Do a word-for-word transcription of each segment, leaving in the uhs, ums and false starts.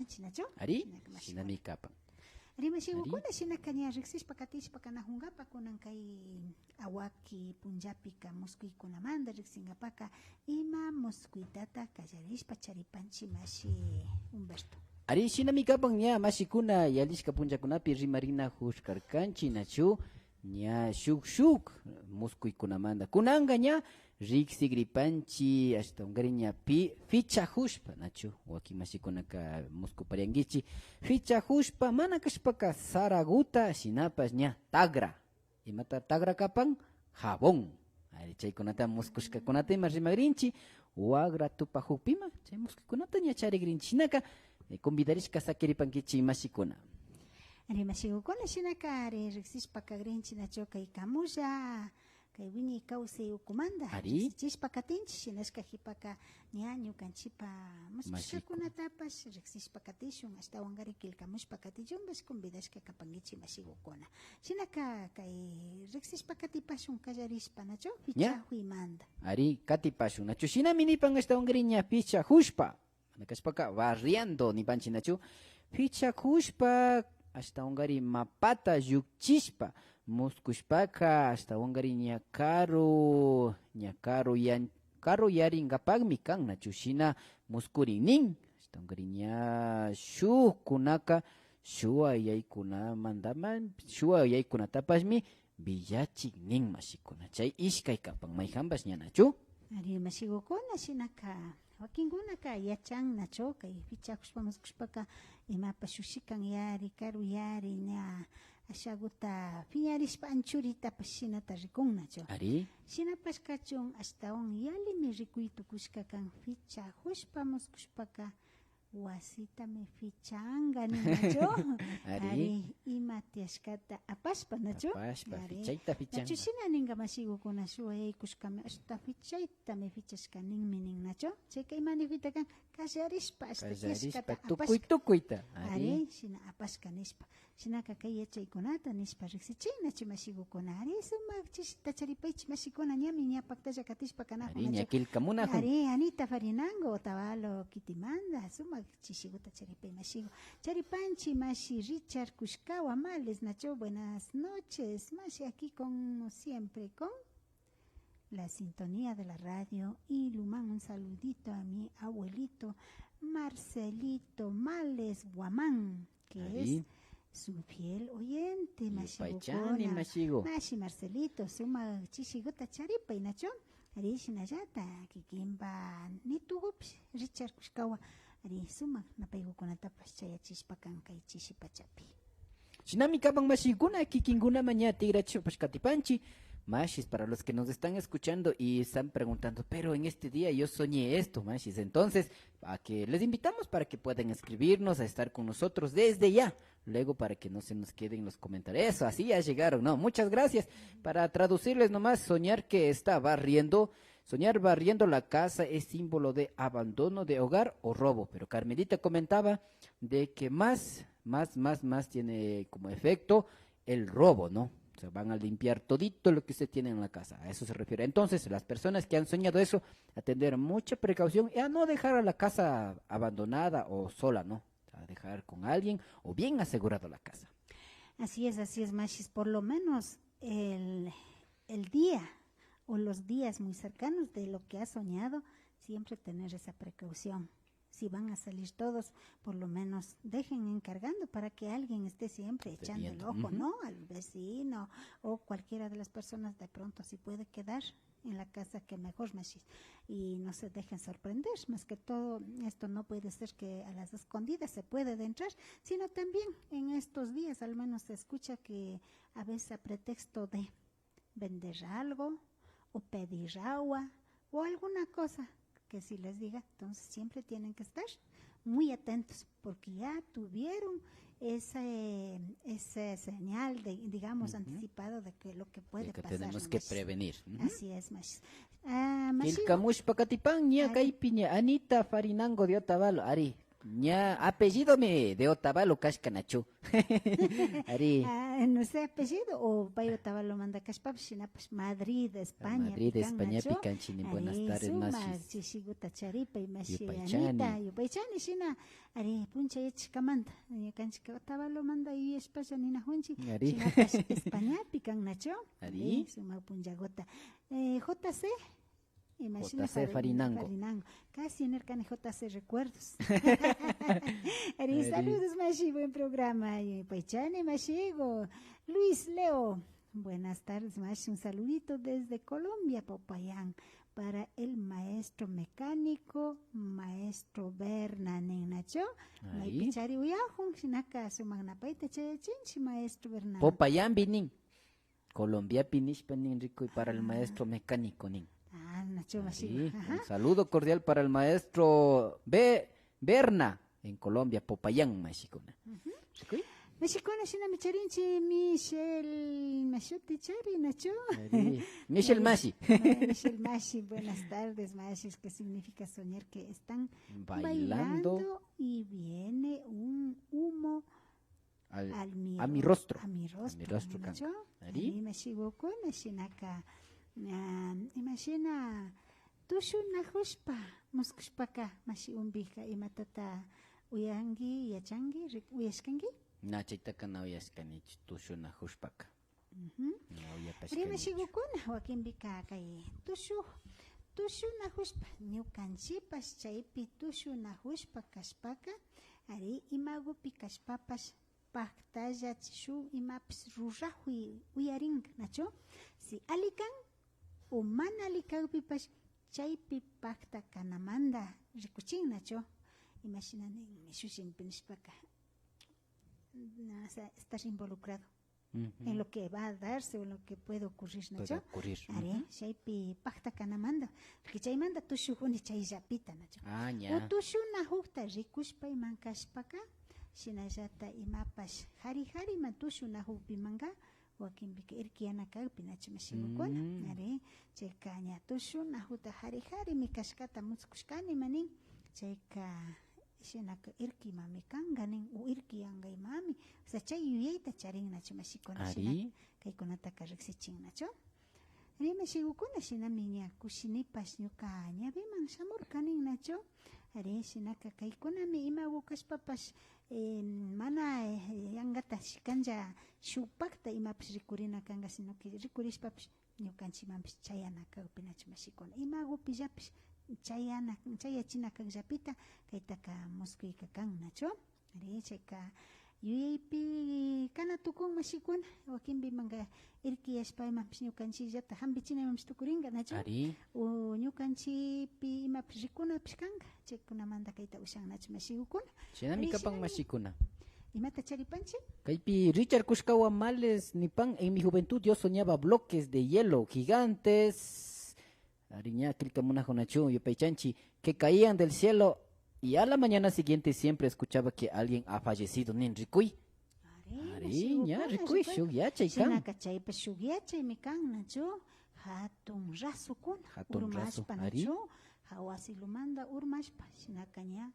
Shinachu? Ari, shinaka mashikuna. Shinami kapan. Ari, mashigukuna, ari, shinaka ña riksishpa katishpa kanajunkapa kunan kay awaki punllapika muskuykunamanta riksinkapaka ima muskuytata kallarishpa charipanchi mashi Humberto. Ari, shinami kapan ña mashikuna yalishka punllakunapi rimarinajushkarkanchi, nachu? Ña shuk shuk muskuykunamanta. Kunanka ña riksigripanchi, ashtawankarin ña pi-, fichajushpa, nachu? Wakin mashikunaka muskupariankichi. Fichajushpa, mana kashpaka saraguta, shinapash ña tagra. Imata tagra kapan? Jabón. Ari, chaykunata muskushkakunata ima rimagrinchi, wagra tupajukpima, chay muskuykunata ña charigrinchi. Shinaka, eh, convidarishka sakiripankichi mashikuna. Ari, mashigukuna, shinaka, ari, riksishpa kagrinchi, nachu, kay kamulla, kay wiñay kawsay ukumanta, ari, riksichishpa katinchi, shinashka jipaka ña ñukanchipa muskushkakunatapash riksishpa katishun, ashtawankarin killkamushpa katishunpash convidashka kapankichi mashigukuna. Shinaka kay riksishpa katipashun kallarishpa, nachu? Ña. Fichajuymanta. Ari, katipashun, nachu? Shinami nipan ashtawankarin ña fichajushpa. Mana kashpaka barriendo nipanchi, nachu? Fichajushpa, ashtawankarin mapata llukchishpa, muskushpaka, ashtawankarin ña karu, ña karu yan-, karu yarinkapakmi kan, nachu? Shina muskurin nin. Ashtawankarin ña shukkunaka shuwa yaykunamantaman, shuwa yaykunatapashmi villachin nin mashikuna. Chay ishkay kapan, mayjanpash ña, nachu? Ari, mashigukuna, shinaka, wakinkunaka yachan, nachu, kay fichajushpa muskushpaka imapash llukshikan yari, karu yari, ña ashaguta piñarishpa anchuritapash shinata rikun, nachu? Ari. Shinapash kachun, ashtawan yalimi rikuy tukushka kan, fichajushpa muskushpaka wasitami fichanka nin, nachu? Ari. Ari, ima tiyashkata apashpa, nachu? Apashpa, ari, fichayta fichanka. Nachu shina ninka mashigukuna, shuwa yaykushkami ashta fichaytami fichashka ninmi nin, nachu? Chayka ima nijuyta kan, kallarishpa ashta, kallarishpa tiyashkata tukuy apashka. Tukuyta. Ari. Ari, shina apashka nishpa. Shinaka kay yachaykunata nishpa riksichin, nachu mashigukuna. Ari, sumak chishita charipaychi mashikuna, ñami ña paktalla katishpa kanajun, ari, nachu? Ña killkamunajun. Ari, Anita Farinango, Otavalo kitimanta, sumak chishiguta charipay mashigu. Charipanchi mashi Richard Kushkawa Males, nachu? Buenas noches, mashi, aquí como siempre con la sintonía de la radio Iluman. Un saludito a mi abuelito Marcelito Males Guamán, que es su fiel oyente, mashigukuna. Yupaychani, mashigu. Mashi Marcelito, sumak chishiguta charipay, nachu? Ari, shinallata kikinpa nitugupish Richard Kushkawa, ari, sumak napaygukunatapash chayachishpa kan kay chishi pachapi. Shinami kapan mashikuna, kikinkunaman ña tikrachishpapash katipanchi. Mashis, para los que nos están escuchando y están preguntando, pero en este día yo soñé esto, mashis. Entonces, a que les invitamos para que puedan escribirnos, a estar con nosotros desde ya. Luego, para que no se nos queden los comentarios. Eso, así ya llegaron, ¿no? Muchas gracias. Para traducirles nomás, soñar que está barriendo. Soñar barriendo la casa es símbolo de abandono de hogar o robo. Pero Carmelita comentaba de que más, más, más, más tiene como efecto el robo, ¿no? O sea, van a limpiar todito lo que usted tiene en la casa. A eso se refiere. Entonces, las personas que han soñado eso, a tener mucha precaución y a no dejar a la casa abandonada o sola, ¿no? A dejar con alguien o bien asegurado la casa. Así es, así es, mashis. Por lo menos el, el día o los días muy cercanos de lo que has soñado, siempre tener esa precaución. Si van a salir todos, por lo menos dejen encargando para que alguien esté siempre echando el ojo, ¿no? Al vecino o cualquiera de las personas de pronto si puede quedar en la casa que mejor, mashis. Y no se dejen sorprender, más que todo, esto no puede ser que a las escondidas se puede entrar, sino también en estos días al menos se escucha que a veces a pretexto de vender algo o pedir agua o alguna cosa que si les diga, entonces siempre tienen que estar muy atentos porque ya tuvieron ese, ese señal de, digamos, anticipado de que lo que puede pasar. De que tenemos que prevenir. Así es, mashis. Ah, mashis. Killkamushpa katipan, ña kaypi ña Anita Farinango de Otavalo, ari. Ña apellidomi de Otavalo kashka nachu. Ari. Ah, no sé, apellido o pay Otavalomanta kashpapash, shinapash Madrid, España, Madrid, Españapi kanchi nin. Buenas tardes, mashi. Sumak chishiguta charipay, mashi Anita, yupaychani. Yupaychani shina. Ari, puncha yachashkamanta. Ñukanchik Otavalomanta yuyashpalla ninajunchik. Ari. Shinapash Españapi kan nachu. Ari. Ari, sumak punchaguta. Eh, J C. Imashina J C Farinango. Farinango. Casi nirkani J C Recuerdos. Ari, saludos, mashi, buen programa. Yupaychani, mashigu. Luis Leo, buenas tardes, mashi. Un saludito desde Colombia, Popayán, para el maestro mecánico, maestro Berna, nin nachu. Ari. Maypichari uyajun, shinaka sumak napayta chayachinchik, maestro Berna. Popayambi nin. Colombiapi nishpa nin rikuy para el maestro mecánico nin. Ah, nachu, mashi. Ari, un saludo cordial para el maestro Be-, Berna en Colombia, Popayán, mashikuna. Rikuy. Mashikuna shinami charinchik, Michelle, mashuti chari, nachu? Ari. Michelle mashi. Michelle mashi, buenas tardes, mashi. ¿Qué significa soñar que están bailando y viene un humo al, a mi rostro. A mi rostro, nachu? Ari. Ari, mashigukuna shinaka, ah, imashina tushunajushpa muskushpaka, mashi Umbika, imatata uyanki, yachanki, rik-, uyashkanki? Na, chaytaka na uyashkanichu, tushunajushpaka. Ari, mashigukuna, wakinpika kay tushu, tushunajushpa, ñukanchikpash chaypi tushunajushpa kashpaka, ari, imagupi kashpapash, paktalla shuk imapish rurajuy uyarinka, nachu? Si alli kan o mana alli kakpipash, chaypi pakta kanamanta rikuchin, nachu? Imashina nin, shushimpi nishpaka, na, o sea, estar involucrado en lo que va a darse o en lo que puede ocurrir, nachu? Puede ocurrir. Ari, chaypi pakta kanamanta, porque chaymanta tushujuni chayllapita, nachu? Ah, ña. O tushunajukta rikushpa iman kashpaka, shinallata imapash jari jariman tushunajukpimanka, wakinpika irkiyana kakpi, nachu, mashigukuna? Ari, chayka ña tushunajukta jari jarimi kashkata muskushkani ima nin, chayka shinaka irkimami kanka nin, o irkiyanka imami, o sea, chay yuyayta charin, nachu, mashikuna? Ari. Shinaka kaykunataka riksichin, nachu? Ari, mashigukuna, shinami ña kushinipash ñuka ñawiman shamurka nin, nachu? Ari, shinaka kaykunami imagu kashpapash, eh, mana, eh, yankata shikanlla shuk pakta imapish rikurina kanka, sino que rikurishpapish ñukanchikmanpish chayana kakpi, nachu, mashikuna? Imagupillapish chayana, chayachina kakllapita kaytaka muskuyka kan, nachu? Ari, chayka yuyaypi kana tukun, mashikuna, wakinpimanka irkiyashpa imapish ñukanchikllata jampichina imapish tukurinka, nachu? Ari. O ñukanchikpi imapish rikunapish kanka, chaykunamanta kayta ushan, nachu, mashigukuna? Shinami kapan, mashikuna. Imata charipanchik? Kaypi Richard Kushkawa Males nipan: "En mi juventud yo soñaba bloques de hielo gigantes." Ari, ña killkamunajunachu, yupaychanchik, que caían del cielo y a la mañana siguiente siempre escuchaba que alguien ha fallecido nin, rikuy. Ari, ña rikuy, shuk yachay kan. Shinaka chaypa shuk yachaymi kan, nachu? Jatun rasukuna urmashpa, nachu? Jawa silumanta urmashpa, shinaka ña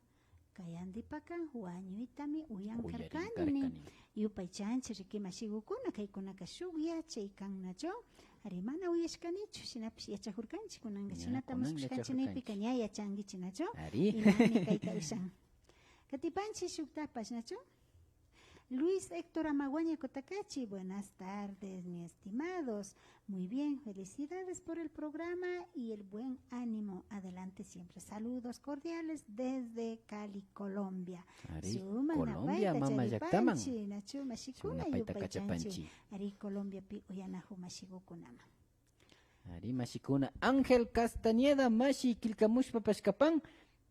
kayantipaka wañuytami uyankarkani nin. Yupaychanchik riki, mashigukuna, kaykunaka shuk yachay kan, nachu? Ari, mana uyashkanichu, shinapish yachajurkanchik kunanka. Shinata muskushkanchik nikpika ña yachankichik, nachu? Ari. Imami kayta ushan. Katipanchik shuktapash, nachu? Luis Héctor Amaguaña Cotacachi, buenas tardes, mi estimados. Muy bien, felicidades por el programa y el buen ánimo. Adelante siempre. Saludos cordiales desde Cali, Colombia. Ari, Colombia, mama llaktaman. Nachu, mashikuna, yupaychanchik. Ari, Colombiapi uyanaju mashigukunaman. Ari, mashikuna, Ángel Castañeda mashi killkamushpapash kapan.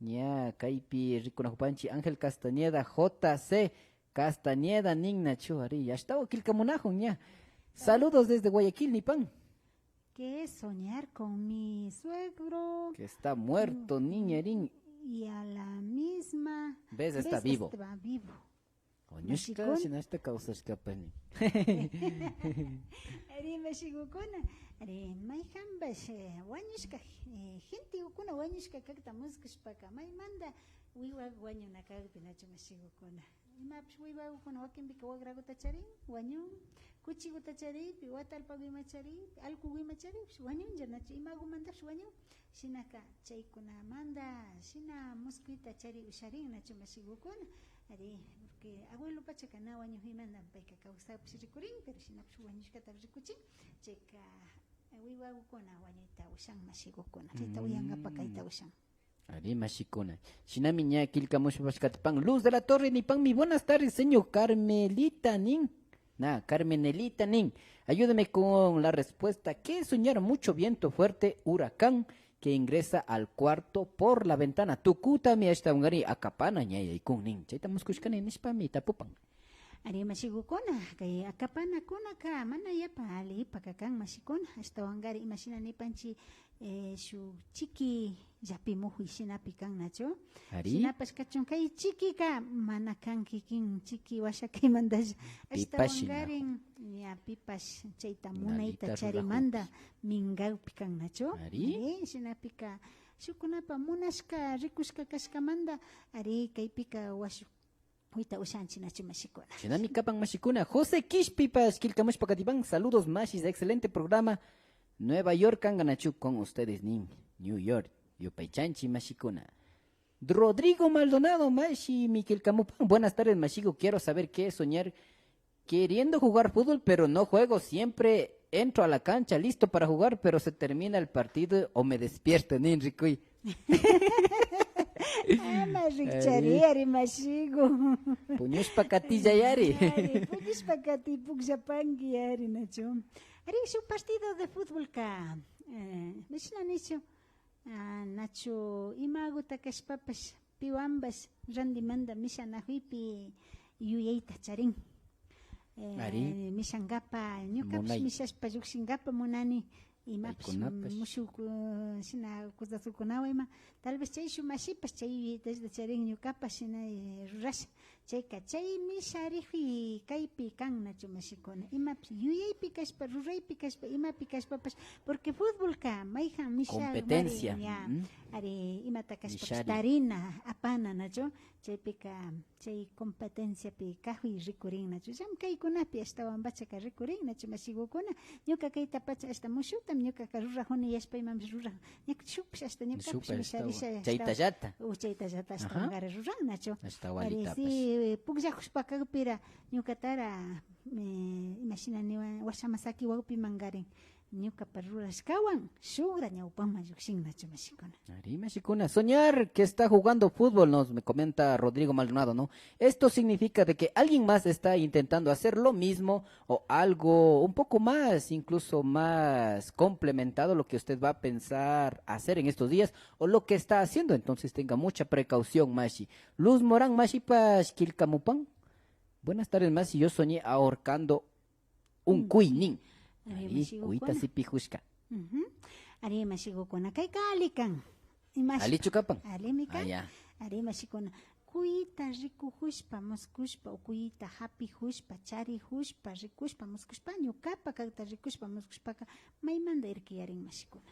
Ña kaypi rikunajupanchik Ángel Castañeda, J C Castañeda nin, nachu, ari, ashtawan killkamunajun ña. Saludos desde Guayaquil nipan. Que soñar con mi suegro. Que está muerto, niña rin. Y a la misma vez está vivo. Está vivo. Wañushka, mashikuna, shinashta kawsashkapash nin. Ari, mashigukuna, ari, mayjanpash, eh, wañushka, eh, gentekuna wañushka kakta muskushpaka, maymanta wiwa wañuna kakpi, nachu, mashigukuna? Imapish wiwakukuna wakinpika wakrakuta charin, wañun, kuchikuta charin, pi wata allpaku ima charin, pi allkuku ima charin, pish wañunlla, nachu, imakumantapish wañun. Shinaka chaykunamanta shina muskuyta chari usharin, nachu, mashigukuna? Ari, porque abuelo pachaka na wañujimanta payka kawsakpish rikurin, pero shinapish wañushkata rikuchin, chayka wiwakukuna wañuyta ushan, mashigukuna, chayta uyankapa kayta ushan. Ari, mashikuna. Shinami ña killkamushpash katipan. Luz de la Torre nipanmi, buenas tardes, señor Carmelita nin. Na, Carmenelita nin. Ayúdame con la respuesta. ¿Qué es soñar mucho viento fuerte, huracán, que ingresa al cuarto por la ventana? Tukutami ashtawankari akapana ña yaykun nin. Chayta muskushkani nishpami tapupan. Ari, mashigukuna, kay akapanakunaka mana yapa allipaka kan, mashikuna. Ashtawankari imashina nipanchi, eh, shuk chiki llapimujuy shinapi kan, nachu? Ari. Shinapash kachun, kay chikika mana kan kikin chiki washa kaymantalla. Pipash shinaku. Ashtawankarin ña pipash chayta munayta charimanta minkakpi kan, nachu? Ari. Ari, shinapika shukkunapa munashka, rikushka kashkamanta, ari, kaypika washu kuyta ushanchi, nachu, mashikuna? Shinami kapan, mashikuna. José Kishpipash killkamushpa katipan. Saludos, mashis. Excelente programa. Nueva York kanganachu con ustedes nin. New York. Yupaychanchi, mashikuna. Rodrigo Maldonado, mashi, mi killkamupan. Buenas tardes, mashiku. Quiero saber qué es soñar queriendo jugar fútbol, pero no juego. Siempre entro a la cancha listo para jugar, pero se termina el partido o me despierto, nin rikuy. Ama rikchari, ari, mashiku. Puñushpa katillay ari. Ari, puñushpa kati pukllapanki ari, nachu? Ari, shuk partido de fútbolka, eh, mashna nichu, ah, nachu, imaguta kashpapash, piwanpash randimanta mishanajuypi yuyayta charin. Eh, ari. Mishankapa, ñukapash mishashpa llukshinkapa munani, imapash mushuk, eh, shina cosaskukunawan ima. Tal vez chay shuk mashipash chay yuyaytallata charin, ñukapash shina, eh, rurasha. Chayka, chay misharijuy kaypi kan, nachu, mashikuna? Imapash yuyaypi kashpa, ruraypi kashpa, imapi kashpapash, porque fútbolka mayjan misha competencia, ña, ari, imata kashpapash tarina, apana, nachu? Chaypika, chay competenciapi kajuy rikurin, nachu? Llamkaykunapi ashtawanpachaka rikurin, nachu, mashigukuna? Ñuka kaytapacha ashta mushuktami ñukaka rurajuni, yashpaymanpish rurajuni. Ñuka shukpish ashta, ñukapish misharisha ashtawan. Chaytallata. O chaytallata ashtawankari ruran, nachu? Ari, si pukllajushpa kakpira, ñukatara, eh, imashina niwan, washaman saki wakpimankarin. Ñukapa rurashkawan shugra ñawpaman llukshin, nachu, mashikuna? Ari, mashikuna. Soñar que está jugando fútbol, nos me comenta Rodrigo Maldonado, ¿no? Esto significa de que alguien más está intentando hacer lo mismo o algo un poco más, incluso más complementado lo que usted va a pensar hacer en estos días o lo que está haciendo. Entonces tenga mucha precaución, mashi. Luz Morán, mashipash killkamupan. Buenas tardes, mashi. Yo soñé ahorcando un cuy nin. Ari, ari, mashigukuna. Kuyta sipijushka. Ari, mashigukuna. Kayka alli kan. Imash-, allichu kapan? Allimi kan. Ah, ya. Ari, mashikuna. Kuyta rikujushpa, muskushpa, o kuyta japijushpa, charijushpa, rikushpa, muskushpa, ñukapa kakta rikushpa, muskushpaka, maymanta irkiyarin, mashikuna?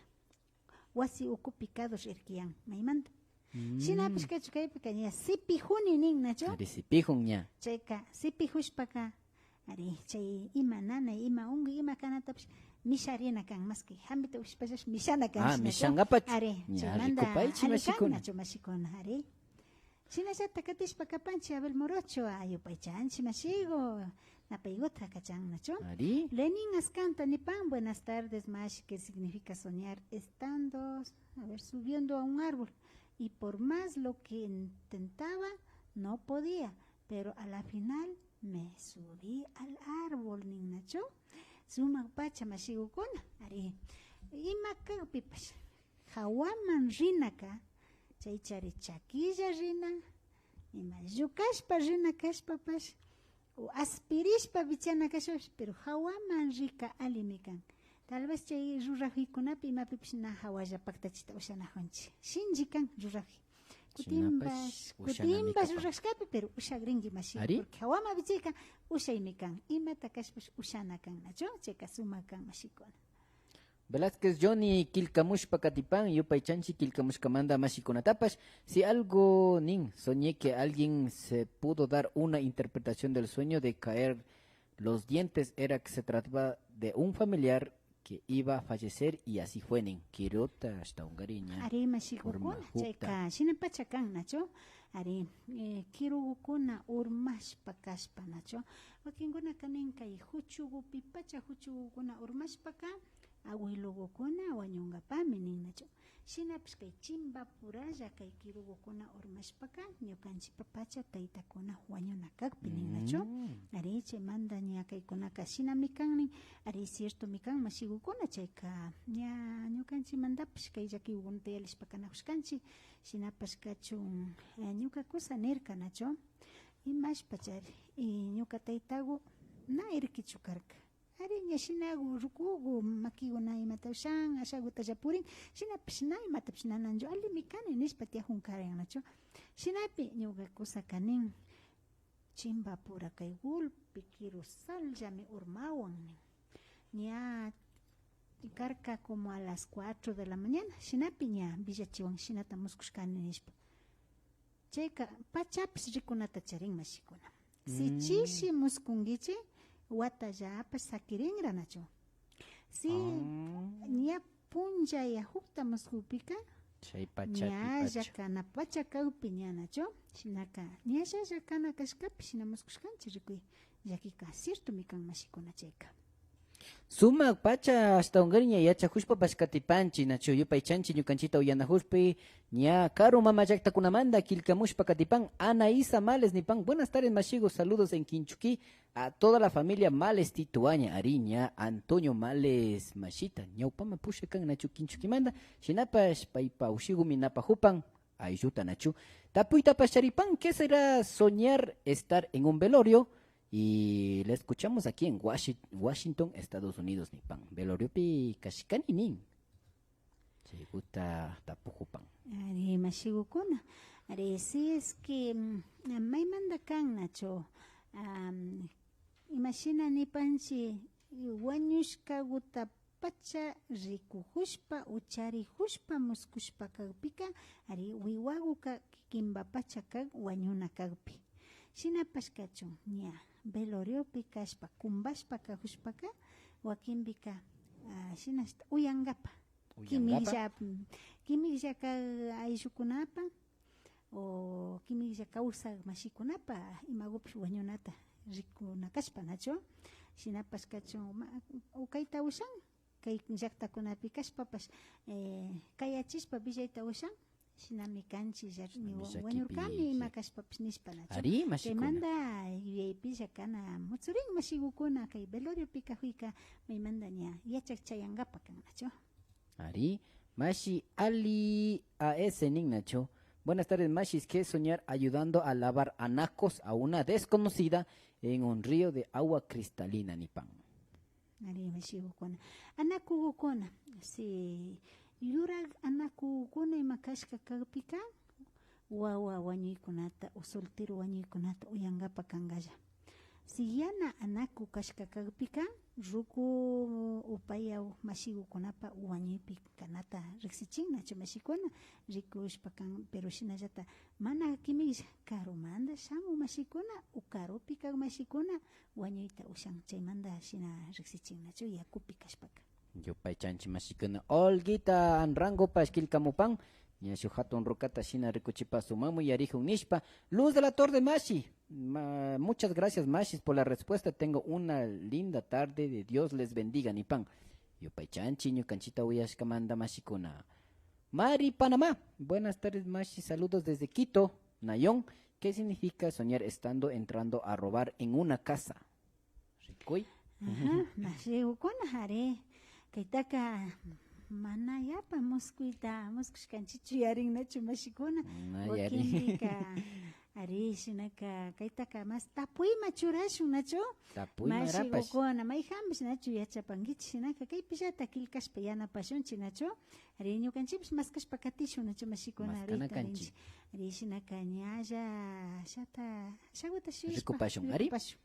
Wasi ukupi kadur irkiyan, maymanta. Shinapish kachun kaypika ña sipijuni nin, nachu? Ari, sipijun ña. Chayka, sipijushpaka, ari, chay ima nanay, ima unkuy, ima kanatapish misharina kan, maski jambita ushpallash mishana kan, ah, shinachu? Mishankapachu. Ari, ña, chaymanta rikupaychi, alli kan, mashikuna. Nachu, mashikuna, ari. Shinallata katishpa kapanchi Abel Morocho, ah, yupaychanchi mashigu, napayguta kachan, nachu? Ari. Lenin Ascanta nipan, buenas tardes, mashi, ¿qué significa soñar estando, a ver, subiendo a un árbol? Y por más lo que intentaba, no podía, pero a la final me subí al árbol, nin, nachu? Sumak pacha, mashigukuna, ari. Ima kakpipash, jawaman rinaka, chaychari chakilla rina, ima llukashpa rina kashpapash, o aspirishpa vichana kashpapash, pero jawaman rika allimi kan. Tal vez chay rurajuykunapi imapipish na jawalla paktachita ushanajunchi. Shinlli kan rurajuy. Kutinpash, kutinpash rurashkapi, pero ushagrinki mashi. Ari. Porque hawama vichika ushaymi kan. Imata kashpash ushana kan, nachu? Chayka sumak kan mashikuna. Velázquez Johnny killkamushpa katipan, yupaychanchi killkamushkamanta mashikunatapash. Si algo nin, soñé que alguien se pudo dar una interpretación del sueño de caer los dientes, era que se trataba de un familiar que iba a fallecer y así fue nin. Kiruta ashtawankari ña. Ari mashikukuna, urmajukta. Chayka shinapacha kan, nachu? Ari, eh, kirukukuna urmashpa kashpa, nachu? Wakinkunaka nin kay huchugupi pacha huchugukuna urmashpaka abuelogukuna wañunkapami nin, nachu? Shinapash kay chimbapuralla kay kirukukuna urmashpaka ñukanchipa pacha taytakuna wañuna kakpi nin, nachu? Mm. Ari, chaymanta ña kaykunaka shinami kan nin. Ari, ciertomi kan mashigukuna, chayka ña ñukanchimantapash kay llakigukunata yalishpa kanajushkanchi. Shinapash kachun, eh, ñuka kusa nirka, nachu? Imashpachari, y ñuka taytagu na irkichu karka. Ari, ña shinagu rukugu makiguna imata ushan, ashagutalla purin, shinapash na imatapash nananchu, alimi kani nishpa tiyajun karan, nachu? Shinapi ñuka kusaka nin, chimbapura kay gulpi kiru salllami urmawan nin. Ña karka como a las cuatro de la mañana, shinapi ña villachiwan shinata muskushkani nishpa. Chayka pachapish rikunata charin mashikuna. Si chishi muskunkichi, watallapash sakirinra nachu. Si ña punchayajukta muskukpika, chay pachapi ñalla pacha. Kana pacha kakpi ña nachu. Shinaka ñallalla kana kashkapi shina muskushkanchi rikuy. Llakika ciertomi kan mashikuna chayka. Sumak pacha ashtawankari ña yachajushpapash katipanchi, nachu yupaychanchi ñukanchita uyanajushpi, ña karu mama llaktakunamanta killkamushpa katipan, Anaísa Males nipan, buenas tardes mashigu, saludos en Quinchuquí, a toda la familia Males Tituaña, ari ña Antonio Males mashita, ñawpama pusha kan nachu Quinchuquimanta, shinapash paypa ushigumi napajupan, aylluta nachu. Tapuytapash charipan, ¿qué será soñar estar en un velorio? Y la escuchamos aquí en Washi-, Washington, Estados Unidos, nipan. Veloriopi kashkani nin. Chaykuta tapujupan. Ari, mashigukuna. Ari, si es que, mm, maymanta kan nachu, am, imashina nipanchi, wañushkaguta pacha rikujushpa, ucharijushpa, muskushpa kakpika, ari, wiwaguka kikinpa pacha kak wañuna kakpi. Shinapash kachun, ña, veloriopi kashpa, kumbashpa kajushpaka, wakinpika, ah, shinashta uyankapa. Uyankapa. Kimiklla, mm, kimiklla kak ayllukunapa, o kimiklla kawsak mashikunapa imagupish wañunata rikuna kashpa, nachu? Shinapash kachun, ma-, o kayta ushan, kay llaktakunapi kashpapash, eh, kayachishpa villayta ushan, shinami kanchilla, shinami wa-, llakipi, wañurkami ima kashpapash nishpa, nachu? Ari, mashikuna. Chaymanta yuyaypilla kana mutsurin mashigukuna, kay veloriopi kajuyka maymanta ña yachak chayankapa kan, nachu? Ari, mashi Ali A S nin nachu. Buenas tardes, mashis, ¿qué soñar ayudando a lavar anacos a una desconocida en un río de agua cristalina? Nipan. Ari, mashigukuna. Anakugukuna, si yurak anakugukuna ima kashka kakpika, wawa wañuykunata o soltero wañuykunata uyankapa kankalla. Si yana anaku kashka kakpika, ruku upayaw mashigukunapa wañuypi kanata riksichin nachu mashikuna, rikushpa kan, pero shinallata mana kimiklla karumanta shamun mashikuna o karupi kak mashikuna wañuyta ushan, chaymanta shina riksichin nachu yakupi kashpaka. Yupaychanchi mashikuna, Olguita Anrangopash killkamupan, ña shuk hatun rukata shina rikuchipa sumakman yarijun nishpa. Luz de la Torre mashi, ma-, muchas gracias mashis por la respuesta, tengo una linda tarde, de Dios les bendiga nipan. Yupaychanchi ñukanchita uyashkamanta mashikuna. Mari Panamá, buenas tardes mashi, saludos desde Quito, Nayón. ¿Qué significa soñar estando entrando a robar en una casa? Rikuy. Ajá, mashigukuna, ari. Kaytaka mana yapa muskuyta muskushkanchichu yarin nachu mashikuna. Na yarin. Wakinpika, Ari, shinaka kaytaka mas tapuyma churashun, nachu? Tapuyma rapash. Mashigukuna, mayjanpish nachu yachapankichik, shinaka kaypillata killkashpa yanapashunchik, nachu? Ari, ñukanchikpish maskashpa katishun, nachu, mashikuna? Maskana kanchik. Ari, shinaka ñalla, shata, shaguta shuyashpa rikupashun, ari. Rikupashun.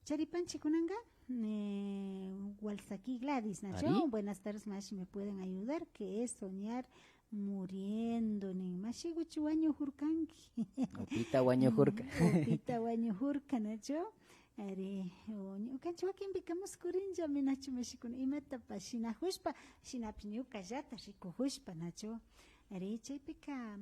Charipanchik kunanka, eh, Walsaki Gladys, nachu? Ari. Buenas tardes, mashi, ¿me pueden ayudar? ¿Qué es soñar muriendo? Nin. Mashiguchu wañujurkanki? O pita wañujurka. O pita wañujurka, nachu? Ari, o ñukanchik wakinpika muskurinllami, nachu, mashikuna? Imatapash shinajushpa, shinapish ñukallata rikujushpa, nachu? Ari, chaypika,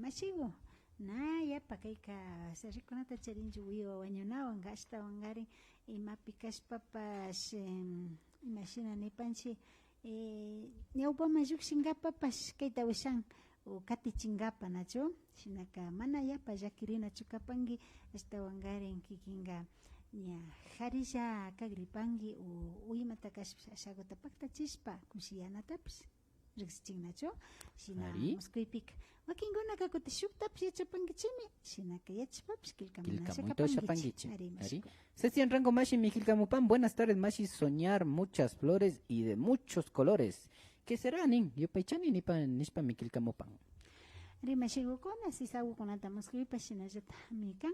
mashigu, na yapa kayka, rikunata charinchu wiwa wañunawanka, ashtawankarin imapi kashpapash, em, imashina nipanchik, eh, ñawpaman llukshinkapapash kayta ushan, o katichinkapa, nachu? Shinaka mana yapa llakirinachu kapanki, ashtawankarin kikinka ña jarilla kagripanki, o, o imata kashpa, ashaguta paktachishpa kushiyanatapish riksichin, nachu? Shina. Ari. Muskuypika. Wakinkunaka kutin shuktapish yachapankichikmi, shinaka yachashpapish killkamuyta ushapankichik. Killkamuyta ushapankichik. Ari, ari. Mashikuna. Sebastián Rango mashimi killkamupan, buenas tardes, mashi, soñar muchas flores y de muchos colores. ¿Qué será? Nin, yupaychani nipa, nishpami killkamupan. Ari, mashigukuna, sisagukunata muskuypa shinallatami kan.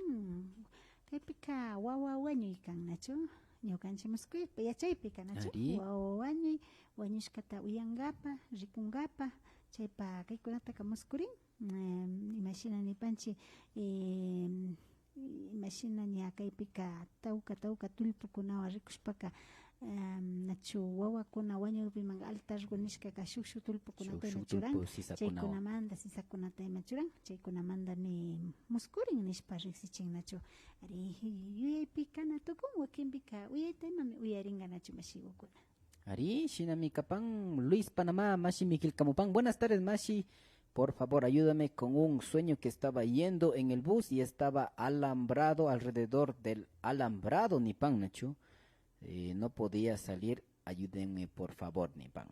Kaypika wawa wañuy kan, nachu? Ñukanchik muskuypa yachaypika, nachu? Ari. Wawa wañuy, wañushkata uyankapa, rikunkapak, chaypa kaykunataka muskurin. Em, imashina nipanchik, em, imashina ña kaypika tawka, tawka tullpukunawan rikushpaka, em, nachu wawakuna wañukpimanka altargu nishkaka shuk, shuk tullpukunata ima churan, shuk, shuk tullpu sisakunawan. Chaykunamanta sisakunata ima churan, chaykunamantami muskurin nishpa riksichin, nachu. Ari, yuyaypika na tukun, wakinpika uyayta imami uyarinka, nachu, mashigukuna. Ari, shinami kapan. Luis Panamá mashimi killkamupan. Buenas tardes, mashi. Por favor, ayúdame con un sueño que estaba yendo en el bus y estaba alambrado alrededor del alambrado, nipan, nachu. Eh, no podía salir, ayúdenme, por favor, nipan.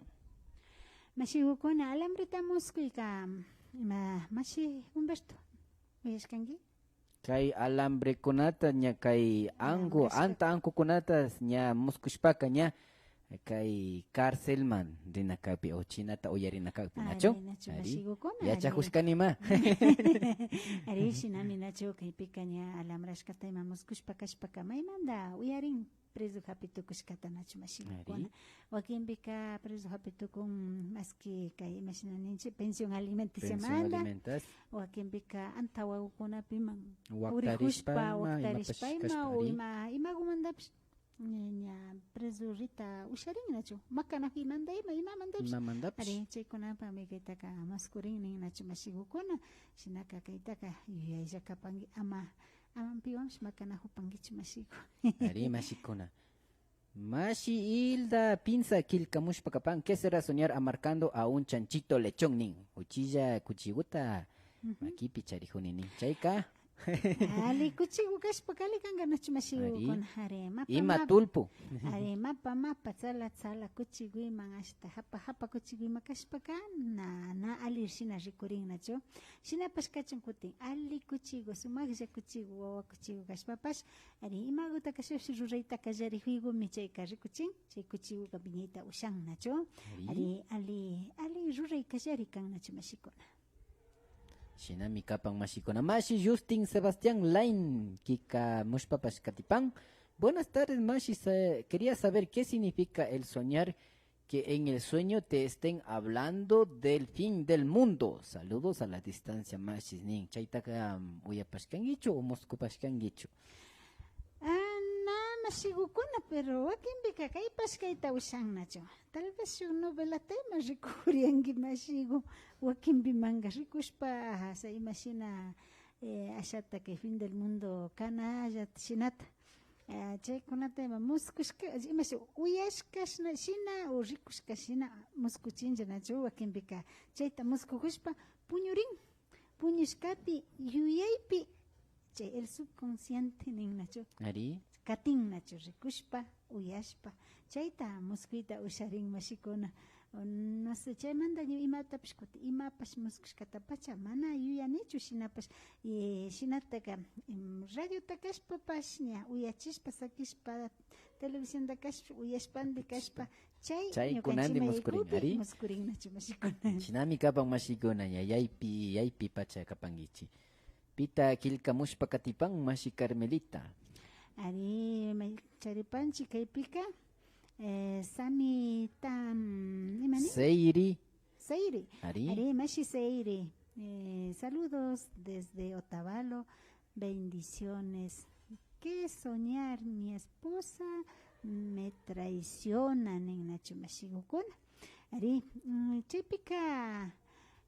Mashigukuna, alambreta muskuyka, ima, mashi Humberto, uyashkanki? Kay alambrekunata ña kay anku, alambrashka, anta ankukunata ña muskushpaka ña kay carcelman rina kakpi o shinata uyarina kakpi, nachu? Ari, nachu, ari, mashigukuna, ari. Yachajushkanima. Ari, shinami, nachu, kaypika ña alambrashkata ima muskushpa kashpaka maymanta uyarin preso japi tukushkata, nachu, mashigukuna. Ari. Wakinpika preso japi tukun, maski kay, imashina ninchik, pensión alimenticia manda. Pensión alimentas. Wakinpika antawagukunapiman purijushpa, waktarishpa, ima, waktarishpa, imapash ima, kashpa, o ari, ima, imagumantapish ña, ña preso rita usharin, nachu. Makanajumanta ima, imamantapish. Imamantapish. Ari, chaykunapami kaytaka muskurin nin, nachu, mashigukuna. Shinaka kaytaka yuyaylla kapanki, ama, ama piwanpish makanajupankichu, mashigu. Ari, mashikuna. Mashi Hilda Pinza killkamushpa kapan, ¿qué será soñar amarcando a un chanchito lechón? Nin. Uchilla kuchiguta makipi charijuni nin. Chayka. Alli kuchigu kashpaka alli kanka, nachu, mashigukuna. Ari. Ari, mapa, ima mapa, tullpu. Ari, mapa, mapa, tsala, tsala kuchiguman, ashta japa, japa kuchiguman kashpaka na, na alli shina rikurin, nachu. Shinapash kachun kutin, alli kuchigu, sumaklla kuchigu, wawa kuchigu kashpapash, ari, imaguta kashpapash rurayta kallarijugumi chayka rikuchin, chay kuchiguka wiñayta ushan, nachu. Ari. Ari, alli, alli ruray kallari kan, nachu, mashikuna. Shinami kapan, mashikuna. Mashi Justin Sebastián Lain killkamushpapash katipan. Buenas tardes, mashi. Sa-, quería saber qué significa el soñar que en el sueño te estén hablando del fin del mundo. Saludos a la distancia, mashi nin. Chaytaka, mm, uyapashkankichu o muskupashkankichu? Ah, na, mashigukuna, pero wakinpika kaypash kayta ushan, nachu. Tal vez shuk novelata ima rikurianki, mashigu, wakinpimanka rikushpa, ajá, imashina, eh, ashata kay fin del mundo kanalla shinata. Ah, chaykunata ima muskushka, imashi, uyashka shina, shina o rikushka shina muskuchinlla, nachu, wakinpika chayta muskujushpa puñurin, puñushkapi, yuyaypi, chay el subconsciente nin, nachu. Ari. Katin, nachu, rikushpa, uyashpa, chayta muskuyta usharin, mashikuna. O no sé, chaymanta ña imatapash kutin imapash muskushkatapacha mana yuyanichu, shinapash, eh, shinataka, em, radiota kashpapash ña uyachishpa, sakishpa, televisionta kashpa, uyashpandi kashpa, chay Chaykunandi ñukanchik muskurin, maykupi ari. Muskurin nachu mashikuna. Shinami kapan mashikuna, ña yaypi, yaypi pacha kapankichik. Pita killkamushpa katipan, mashi Carmelita? Ari, may-, charipanchik kaypika, eh, Sami Tam, imani? Seiri. Seiri. Ari. Ari, mashi Seiri. Eh, saludos desde Otavalo. Bendiciones. ¿Qué soñar? Mi esposa me traiciona, nin nachu mashigukuna. Ari, mm, chaypika,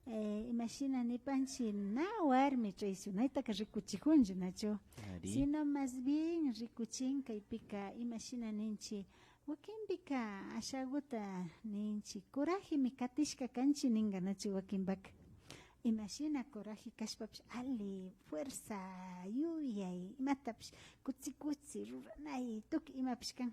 eh, imashina nipanchik, na warmi traicionaytaka rikuchikunchu, nachu? Ari. Sino más bien rikuchin kaypika, imashina ninchik, wakinpika ashaguta ninchik, corajemi katishka kanchik ninga, nachu wakinpaka. Imashina coraje kashpapish, alli fuerza, yuyay, imatapish, kutsi kutsi, ruranay, tukuy imapish kan.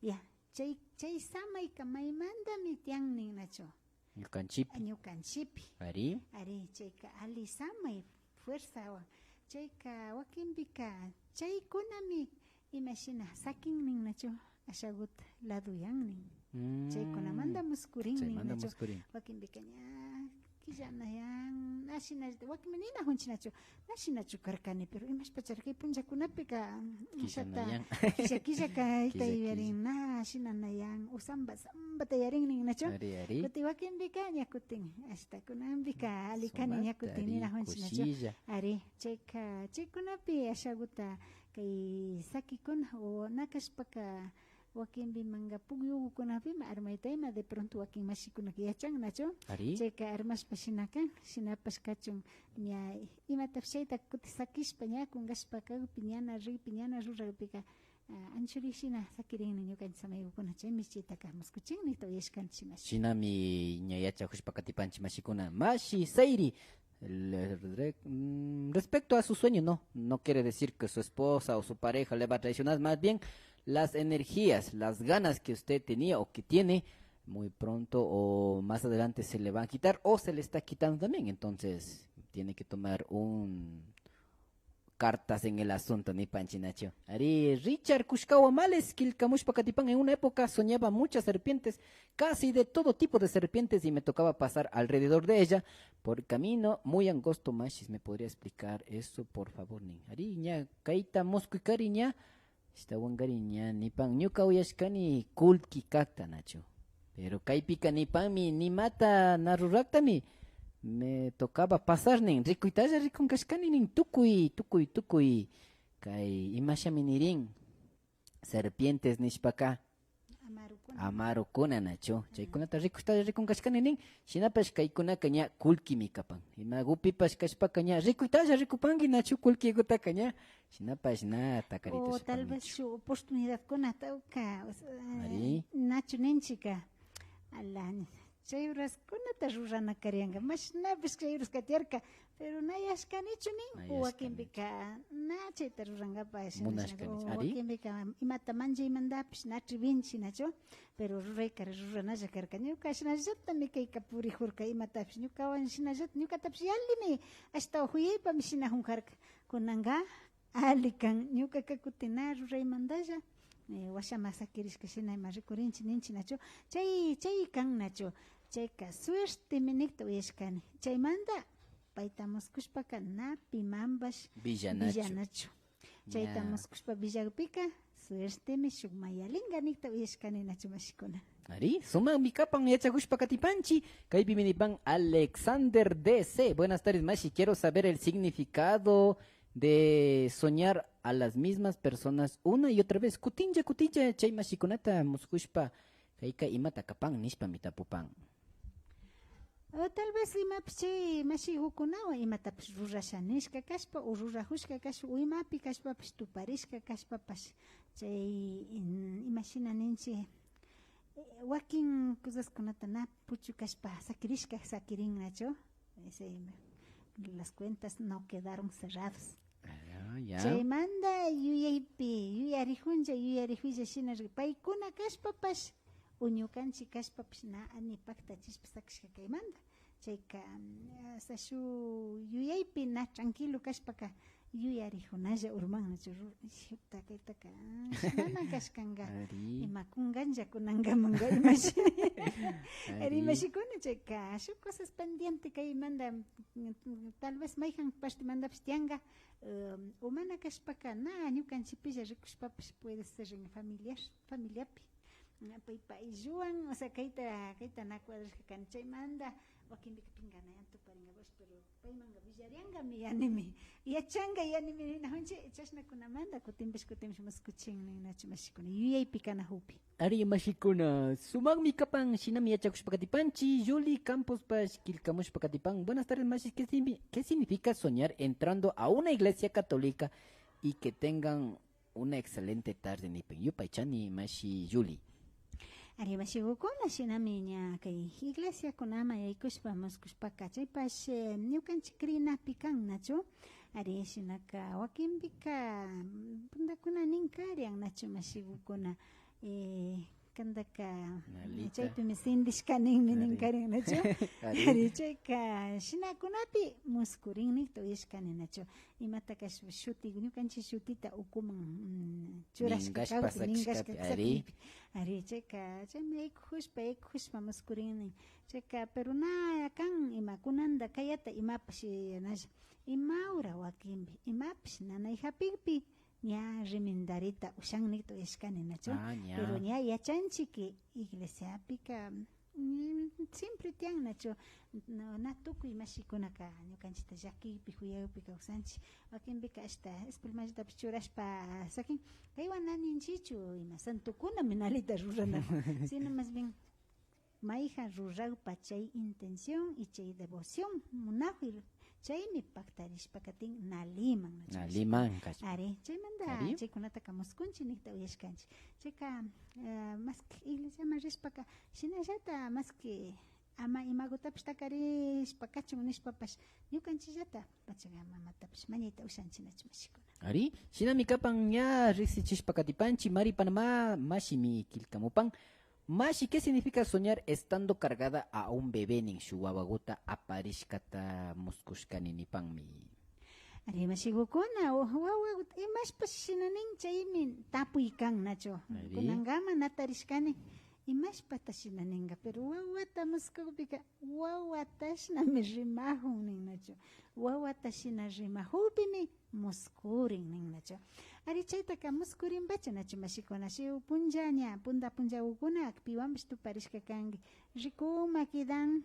Ya, chay, chay samayka maymantami tiyan nin nachu. Ñukanchipi. Ñukanchipi. Ari. Ari, chayka alli samay, fuerzawan. Chayka wakinpika, chaykunami imashina sakin nin nachu, ashaguta ladoyan nin. Mm. Chaykunamanta muskurin nin Chaymanta nachu. Muskurin. Wakinpika ña killanayan, na shina, wakinmi ninajunchik nachu, na shinachu karkani, pero imashpachari kay punllakunapika, ashata Killanayan. Killa, killa kayta Killa, yuyarin, killa. Na shinanayan, o samba, sambata yarin nin nachu. Ari, ari. Kutin wakinpika ña kutin, ashta kunanpika alli kani ña Sumata kutin ri, ninajunchik nachu. Kushilla. Ari, chayka, chaykunapi ashaguta kay sakikuna, o na kashpaka, wakinpi manga pukyukunapimi armayta ima, de pronto wakin mashikunaka yachan nachu. Ari. Chayka armashpa shina kan, shinapash kachun, ña imatapish chayta kutin sakishpa, ña kungashpa kakpi, ñana rikpi, ñana rurakpika, ah, anchuri shina sakirin nin ñukanchik samaykukuna, chaymi chaytaka muskuchin nikta uyashkanchik mashi. Shinami ña yachajushpa katipanchik mashikuna. Mashi Seiri, le-, re-, mm, respecto a su sueño, no, no quiere decir que su esposa o su pareja le va a traicionar, más bien las energías, las ganas que usted tenía o que tiene, muy pronto o más adelante se le va a quitar o se le está quitando también. Entonces, tiene que tomar un cartas en el asunto, nipanchik nachu. Ari, Richard Kushkawa Males, killkamushpa katipan, en una época soñaba muchas serpientes, casi de todo tipo de serpientes, y me tocaba pasar alrededor de ella por camino muy angosto, mashis, ¿me podría explicar eso, por favor, nin? Ari, ña, kayta muskuykari ña, ashtawankari ña, nipan, ñuka uyashkani kullki kakta, nachu. Pero kaypika nipanmi, nimata na ruraktami, me tocaba pasar nin, rikuytalla rikun kashkani nin, tukuy, tukuy, tukuy, kay, imashami nirin, serpientes nishpaka, Amarukuna. Amarukuna, nachu. Chaykunata rikushpalla rikun kashkani nin, shinapash kaykunaka ña kullkimi kapan. Imagupipash kashpaka ña rikuytalla rikupanki, nachu, kullkigutaka ña. Shinapash na takarita O tal vez shuk oportunidadkuna tawka, o sea, Ari. Nachu ninchika, ala, chay horaskunata rurana karianka, mashnapish chay horaska tiyarka, pero na yashkanichu nin, Na o yashkanichu. Wakinpika na chayta rurankapak, Munashkanichu, o ari. Wakinpika imata manchaymantapish na atrevinchi, nachu, pero rurayka ruranalla karka. Ñuka shinallatami kayka purijurka imatapish, ñukawan shinallata, ñukatapish yallimi ashtawan juyaypami shinajun karka. Kunanka, Alli kan, ñukaka kutin na ruraymantalla, eh, washaman sakirishka shina ima rikurinchi ninchi nachu, chay, chay kan nachu, chayka suertemi nikta uyashkani. Chaymanta, payta muskushpaka na pimanpash Villanachu. Villanachu. Chayta Ña. Muskushpa villakpika, suertemi shuk mayalinka nikta uyashkani nachu mashikuna. Ari, sumakmi kapan yachakushpa katipanchi. Kaypimi nipan Alexander D C. Buenas tardes, mashi. Quiero saber el significado de soñar a las mismas personas una y otra vez. Kutinlla, kutinlla chay mashikunata muskushpa, kayka imata kapan nishpami tapupan. O tal vez imapish chay mashigukunawan imatapish rurasha nishka kashpa, o rurajushka kashpa, o imapi kashpapish tuparishka kashpapash, chay, mm, imashina ninchi, eh, wakin cosaskunata na puchukashpa sakirishka sakirin nachu. Ese, las cuentas no quedaron cerradas. Ah, ya. Chaymanta yuyaypi, yuyarijunlla, yuyarijulla shina ri-, paykuna kashpapash, O ñukanchik kashpapash na ni paktachishpa sakishka kaymanta. Chayka, mm, hasta shuk yuyaypi na tranquilo kashpaka yuyarijunalla urman, nachu? Ru-, chuta, kaytaka, ah, shinana kashkanga. Ari. Ima kunganlla kunangamanka imashi. Ari. Ari, imashikuna chayka, shuk cosas pendiente kaymanta, mm, tal vez mayjan partemantapash tianga, em, o mana kashpaka na ñukanchikpilla rikushpapash puede ser en familiar, familiapi. Paypa aylluwan, o sea, kayta, kayta na cuadrashka kani, chaymanta wakinpika pinganayan tuparingapash, pero paymanga willariangami yanimi, yachanga yanimi ninajunchik, chashnakunamanta kutinpash, kutinpash muskuchin nin, nachu mashikuna, yuyaypi kanajukpi. Ari, mashikuna, sumakmi kapan, shinami yachakushpa katipanchik, Julie Campospash killkamushpa katipan. Buenas tardes, mashi, ¿qué signi-, qué significa soñar entrando a una iglesia católica y que tengan una excelente tarde, nipin. Yupaychani, mashi Julie. Ari, mashigukuna, shinami ña kay iglesiakunaman yaykushpa muskushpaka, chaypash, eh, ñukanchik krinapi kan, nachu? Ari, shinaka wakinpika, mm, puntakuna nin karian, nachu, mashigukuna? Eh, kantaka, Nalita. Chaypimi sindishka ninmi nin Ari. Karian, nachu? Ari. Ari, chayka shinakunapi muskurin nikta uyashkani, nachu? Imataka shu-, shuti, ñukanchik shutita ukuman, mm, churashka Ningashpa kawpi, ningashka sakishkapi, ari. Sakishkapi. Ari, chayka, chaymi yaykujushpa, yaykujushpa muskurinnin. Chayka, pero na kan ima kunanta kayata imapash, eh, nalla. Ima hora wakinpi, imapash nanay japikpi, ña rimindarita ushan nikta uyashkani, nachu? Ah, ña. Pero ña yachanchik que iglesiapika, mm, siempre tiyan, nachu? Na, na tukuy mashikunaka ñukanchikta llakikpi, juyakpi kawsanchik. Wakinpika ashta espelmallatapish churashpa sakin, kaywan na ninchikchu ima santokunami nalita rurana, sino más bien mayjan rurakpa chay intención y chay devoción munajuy, chaymi paktarishpa katin naliman, nachu? Naliman, kashpa. Ari, chaymanta Ari. Chaykunataka muskunchik nikta uyashkanchik. Chayka, eh, maski iglesiaman rishpaka, shinallata maski ama imagutapish takarishpa kachun nishpapash, ñukanchikllata Pachamamatapish mañayta ushanchik, nachu, mashikuna. Ari, shinami kapan, ña riksichishpa katipanchik, Mari Panamá mashimi killkamupan. Mashi, ¿qué significa soñar estando cargada a un bebé? Nin, shuk wawaguta aparishkata muskushkani nipanmi. Ari, mashigukuna, wa-, wawaguta imashpash shina nin, chaymi tapuy kan, nachu? Ari. Kunankaman na tarishkani, imashpata shina ninka, pero wawata muskukpika, wawatashnami rimajun nin, nachu? Wawata shina rimajukpimi muskurin nin, nachu? Ari, chaytaka muskurinpacha, nachu, mashikuna? Shuk punlla ña, punta punllagukuna piwanpash tuparishka kanki. Rikuma kidan,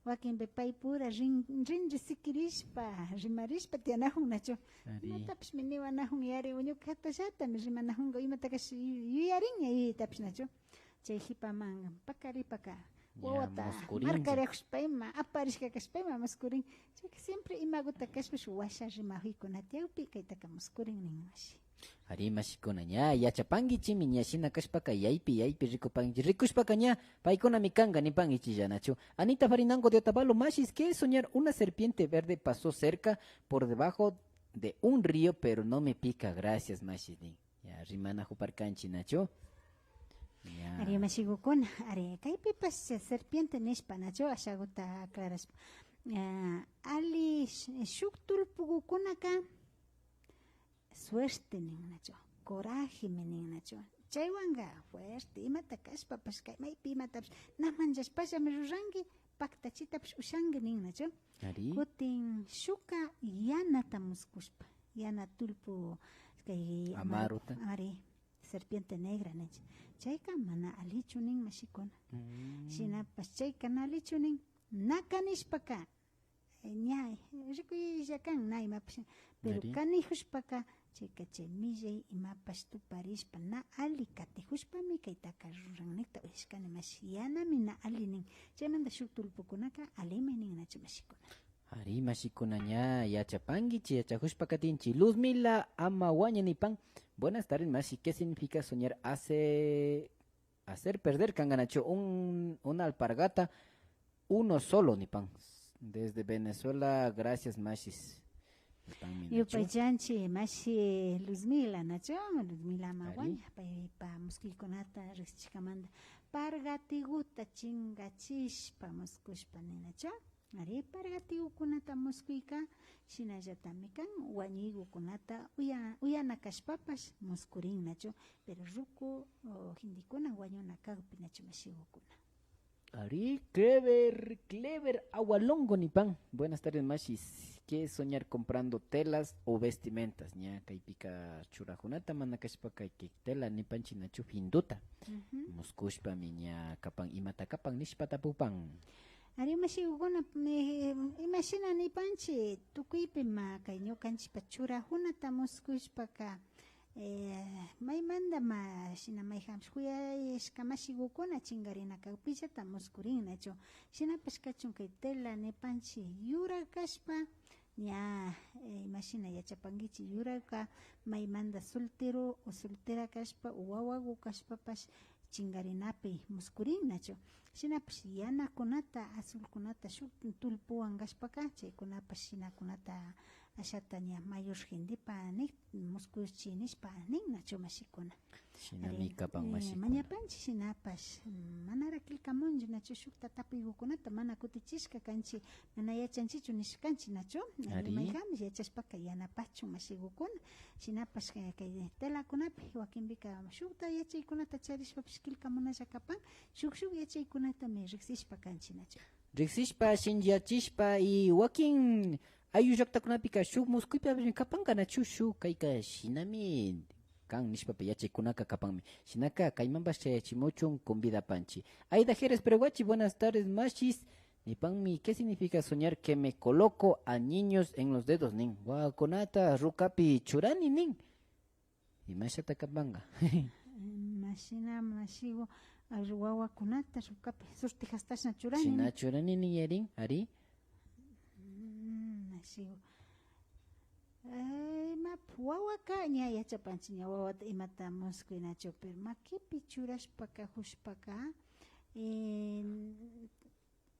wakinpi paypura rin, rinri sikirishpa, rimarishpa tiyanajun, nachu? Ari. Imatapishmi niwanajun, yari, ñukatallatami rimanajunka, imatakash yu-, yuyarin ña yuyaytapish, nachu? Chay jipaman pakaripaka, ña, wawata muskurinlla. Markarijushpa ima, aparishka kashpa ima muskurin. Chayka siempre imaguta kashpash washa rimajuykuna tiyakpi, kaytaka muskurin nin, mashi. Ari, mashikuna, ña yachapankichimi, ña shina kashpaka yaypi, yaypi rikupankichi. Rikushpaka ña paykunami kanka nipankichilla, nachu? Anita Farinango de Otavalo, mashis, ¿qué es soñar una serpiente verde pasó cerca por debajo de un río, pero no me pica? Gracias, mashis, nin. Ya, rimanajuparkanchi, nachu? Ya. Ari, mashigukuna, ari, kaypipash serpiente nishpa, nachu? Ashaguta aclarashpa. Ah, ali, sh-, shuk tulpugukunaka suerte nin, nachu? Corajemi nin, nachu? Chaywanka fuerte, imata kashpapash, kay maypi imatapash, na manllashpallami ruranki, paktachitapash ushanki nin, nachu? Ari. Kutin shukka yanata muskushpa, yana tulpu, kay ama-, Amaruta. Ari, serpiente negra ninchik. Chayka mana allichu nin, mashikuna. Mm. Shinapash chayka na allichu nin, na kanishpaka, eh, ña rikuylla kan, na imapash. Pero ari. Kanijushpaka, chayka chay millay imapash tuparishpa, na alli katijushpami kaytaka ruran nikta uyashkani, mashi. Yanami na alli nin. Chaymanta shuk tulpukunaka allimi nin, nachu, mashikuna? Ari, mashikuna, ña yachapankichi, yachajushpa katinchi. Luzmila Amawaña nipan, buenas tardes, mashi, ¿qué significa soñar hace, hacer perder, kanganachu, un, una alpargata uno solo? Nipan. Desde Venezuela, gracias, mashis. Nipanmi nachu. Yupaychanchi mashi Luzmila, nachu? Luzmila Maguaña, paypa muskuykunata riksichishkamanta. Pargatiguta chingachishpa muskushpa ninachu. Ari, pargatigukunata muskuyka, shinallatami kan, wañuygukunata uya-, uyana kashpapash muskurin nachu, pero ruku, o, gentekuna wañuna kakpi nachu mashigukuna. Ari, Clever, Clever Agualongo nipan. Buenas tardes, mashis. ¿Qué soñar comprando telas o vestimentas? Ña kaypika churajunata mana kashpaka kay tela nipanchi nachu finduta. Muskushpami ña kapan, imata kapan nishpa tapupan. Ari, mashigukuna, eh, imashina nipanchi, tukuypima kay ñukanchipa churajunata muskushpaka, eh, maymantama shina mayjanpish juyashka mashigukuna chingarina kakpillata muskurin nachu. Shinapash kachun kay tela nipanchi yurak kashpa, ña, eh, imashina yachapankichi, yurakka maymanta soltero o soltera kashpa o wawagu kashpapash chingarinapi muskurin nachu. Shinapash yanakunata, azulkunata shuk tullpuwan kashpaka, chaykunapash shinakunata ashata ña mayor gentepa nik, muskuchi nishpa nin nachu mashikuna. Shinami kapan, eh, mashikuna. Mañapanchi shinapash, mm, manara killkamunchu nachu shukta tapuygukunata mana kutichishka kanchi, mana yachanchichu nishkanchi nachu. Ari. Mayjanmi yachashpaka yanapachun mashigukuna. Shinapash kay, kay telakunapi wakinpika shukta yachaykunata charishpapish killkamunalla kapan, shuk shuk yachaykunatami riksishpa kanchi nachu. Riksishpa, shinchiyachishpa y wakin ayllu llaktakunapika shuk muskuypami kapanka nachu, shuk kayka shinami kan nishpapi yachaykunaka kapanmi. Shinaka kaymanpash chayachimuchun convidapanchi. Aida Jerez Perugachi, buenas tardes, mashis. Nipanmi, ¿qué significa soñar que me coloco a niños en los dedos? Nin. Wawakunata rukapi churani nin. Imashata kapanka. Mashina, mashigu, a, wawakunata rukapi sortijastashna churani. Shina churani nin yarin, ari. Mm, mashigu. Eh, ima, wawaka ña yachapanchi, ña wawata imata muskuy nachu, pero makipi churashpa kajushpaka, eh,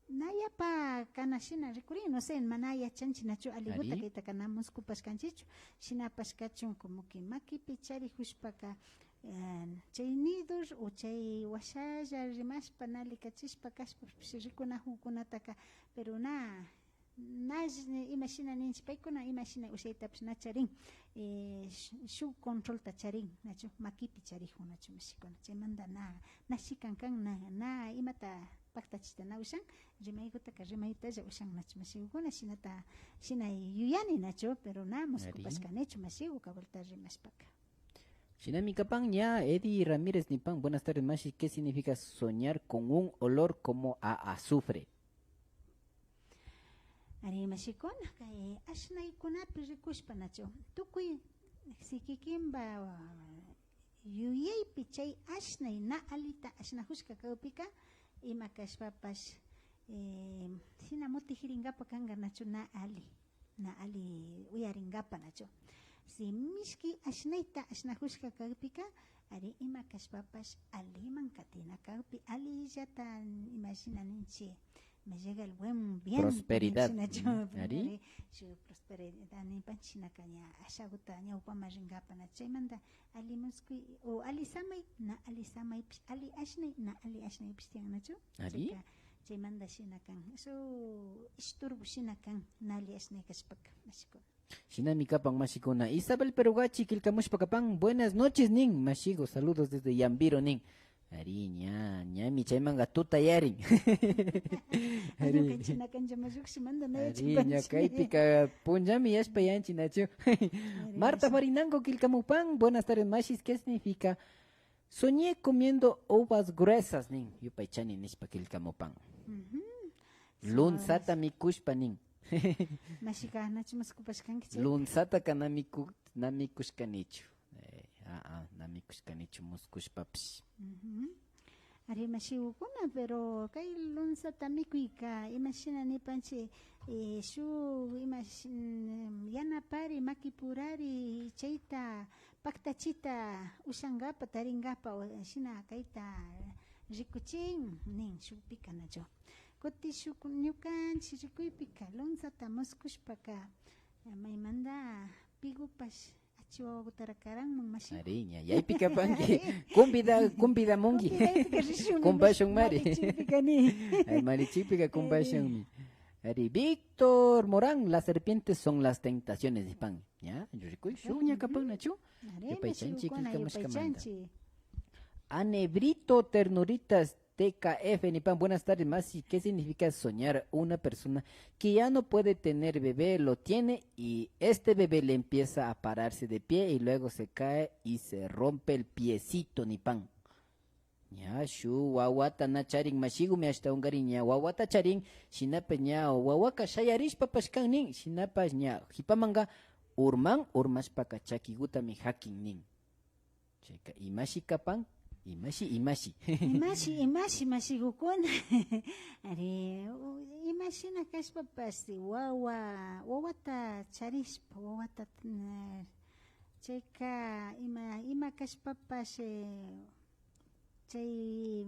na yapa kana shina rikurin, no sé, mana yachanchi nachu aliguta. Ari. Kaytaka na muskupashkanchichu, shinapash kachun como que makipi charijushpaka, eh, chay nido o chay washalla rimashpa, nali kachishpa kashpapish rikunajukunataka, pero na, na, imashina ninchi, paykuna imashina ushaytapish na charin, eh, sh-, shuk controlta charin, nachu, makipi charijun, nachu, mashikuna, chaymanta na, na shikan kan, na, na imata paktachita na ushan, rimaygutaka rimaytalla ushan, nachu, mashigukuna, shinata, shina yuyani, nachu, pero na muskupashkanichu, mashigu, kabalta rimashpaka. Shinami kapan ña, Eddie Ramírez nipan, buenas tardes, mashi, ¿qué significa soñar con un olor como a azufre? Ari, mashikuna, kay ashnaykunapi rikushpa, nachu, tukuy si kikinpa yuyaypi chay ashnay na alita ashnajushka kakpika, ima kashpapash, eh, shina mutijirinkapa kanka, nachu, na ali, na ali uyarinkapa, nachu. Si mishki ashnayta ashnajushka kakpika, ari, ima kashpapash aliman katina kakpi, alillata, imashina ninchi, me llega el buen viento, prosperidad, ninchi, nachu. Mm, ari. Ari, shuk prosperidad nipanchi, shinaka ña ashaguta ñawpaman rinkapa, nachu. Chaymanta ali muskuy, o ali samay, na ali samaypish, ali ashnay, na ali ashnaypish tiyan, nachu. Ari. Chayka, chaymanta shina kan. Eso estorbo shina kan, na ali ashnay kashpaka, mashikuna. Shinami kapan, mashikuna. Isabel Perugachi killkamushpa kapan, buenas noches nin, mashigu, saludos desde Yambiro nin. Ari, ña, ñami chaymanka tutayarin. Ari. Ñukanchina kanchama llukshimanta na. Ari, yachapanchimi. Ña kaypika punllami yashpa yanchi, nachu. Ari, Marta Farinango killkamupan, buenas tardes, mashis, ¿qué significa? Soñé comiendo uvas gruesas nin, yupaychani nishpa killkamupan. Ujú. Lunzata mikushpa nin. Mashika, nachu muskupashkanki chay? Lunzataka na miku-, na mikushkanichu. Eh, ah, ah, na mikushkanichu muskushpapish. Ujú. Ari, mashigukuna, pero kay lunzata mikuyka, imashina nipanchi, eh, shuk, imash-, mm, yanapari, makipurari, chayta paktachita ushankapa, tarinkapa, o shina kayta rikuchin, nin shukpika, nachu. Kuti shuk ñukanchi rikuypika, lunzata muskushpaka, Maymanta pigupash achi wawakutara karanman, mashi. Ari, ña, yaypi kapanki. Convida, convidamunki. Convidaypika rishunmi, kumpashunmari. Malichikpika ni. Ay, malichikpika kumpashunmi. Ari, Víctor Morán, las serpientes son las tentaciones, nipan. Ña, rikuy, shuk ña kapan, nachu? Ari, yupaychanchik, mashikukuna, killkamushkamanta. Yupaychanchik. Anebrito Ternuritas T K F nipan, buenas tardes, Masi. ¿Qué significa soñar una persona que ya no puede tener bebé, lo tiene y este bebé le empieza a pararse de pie y luego se cae y se rompe el piecito, nipan? Ña, shuk wawata na charin mashigumi ashtawankarin, ña wawata charin, shinapash ña wawaka shayarishpapash kan nin, shinapash ña jipamanka urman, urmashpaka chakigutami jakin nin. Chayka imashi kapan, imashi, imashi. Imashi, imashi, mashigukuna. Ari, u-, imashina kashpapash, wawa, wawata charishpa, wawata, eh, chayka ima, ima kashpapash, eh, chay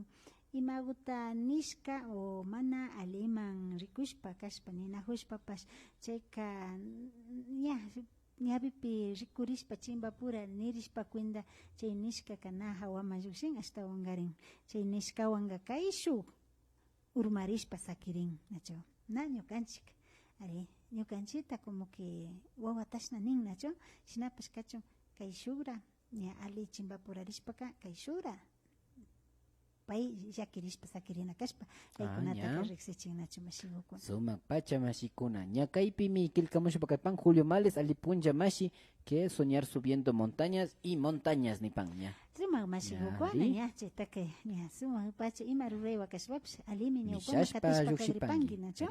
imaguta nishka o mana aliman rikushpa kashpa, ninajushpapash, chayka, ña, ñawipi rikurishpa chimbapura nirishpa cuenta chay nishkaka na jawaman llukshin, ashtawankarin chay nishkawanka kayshuk urmarishpa sakirin, nachu? Na ñukanchik, ari, ñukanchikta como que wawatashna nin, nachu? Shinapash kachun kayshukra, ña ali chimbapurarishpaka kayshukra pay llakirishpa sakirina kashpa, kaykunataka riksichin, nachu, mashigukuna. Sumak pacha mashikuna. Ña kaypimi killkamushpa kapan Julio Males, ali punlla mashi, que soñar subiendo montañas y montañas nipan, ña. Sumak mashigukuna, ña, chaytaka, ña, sumak pacha ima ruraywa kashpapash, alimi ñawpaman katishpa kagripanki, nachu?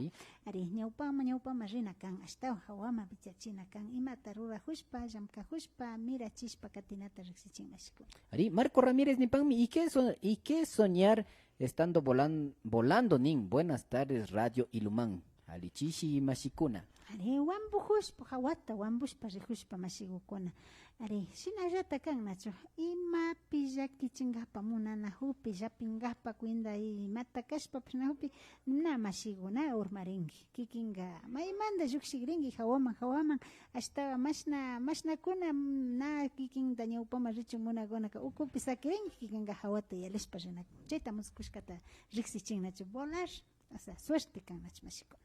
Ari, ñawpaman, ñawpaman rina kan, ashtawan jawaman wichachina kan, imata rurajushpa, llamkajushpa, mirachishpa katinata riksichin, mashikuna. Ari, Marco Ramírez nipanmi, ¿y qué so-, y qué soñar estando volan-, volando nin? Buenas tardes, Radio Ilumán. Alichishi mashikuna. Ari, wambujushpa, jawata wambushpa rijushpa mashigukuna. Ari, shinallata kan, nachu? Imapi llakichinkapa munanajupi, llappinkapa cuenta imata kashpapash najupi, na mashigu, na urmarinki. Kikinka maymanta llukshikrinki jawaman, jawaman, ashtawan mashna, mashnakuna, mm, na kikinta ñawpaman richun munakunaka ukupi sakirinki, kikinka jawata yalishpa rinakun. Chayta muskushkata riksichin, nachu? Volar, o sea, suerte kan, nachu, mashikuna.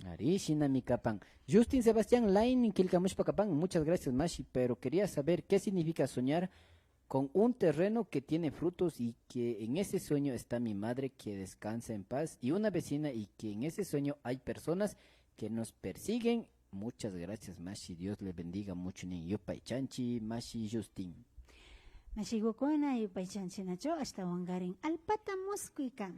Ari, shinami kapan. Justin Sebastián Lain killkamushpa kapan, muchas gracias, mashi, pero quería saber qué significa soñar con un terreno que tiene frutos y que en ese sueño está mi madre, que descansa en paz, y una vecina, y que en ese sueño hay personas que nos persiguen. Muchas gracias, mashi, Dios le bendiga mucho nin. Yupaychanchi, mashi Justin. Mashigukuna, yupaychanchi, nachu? Ashtawankarin allpata muskuyka.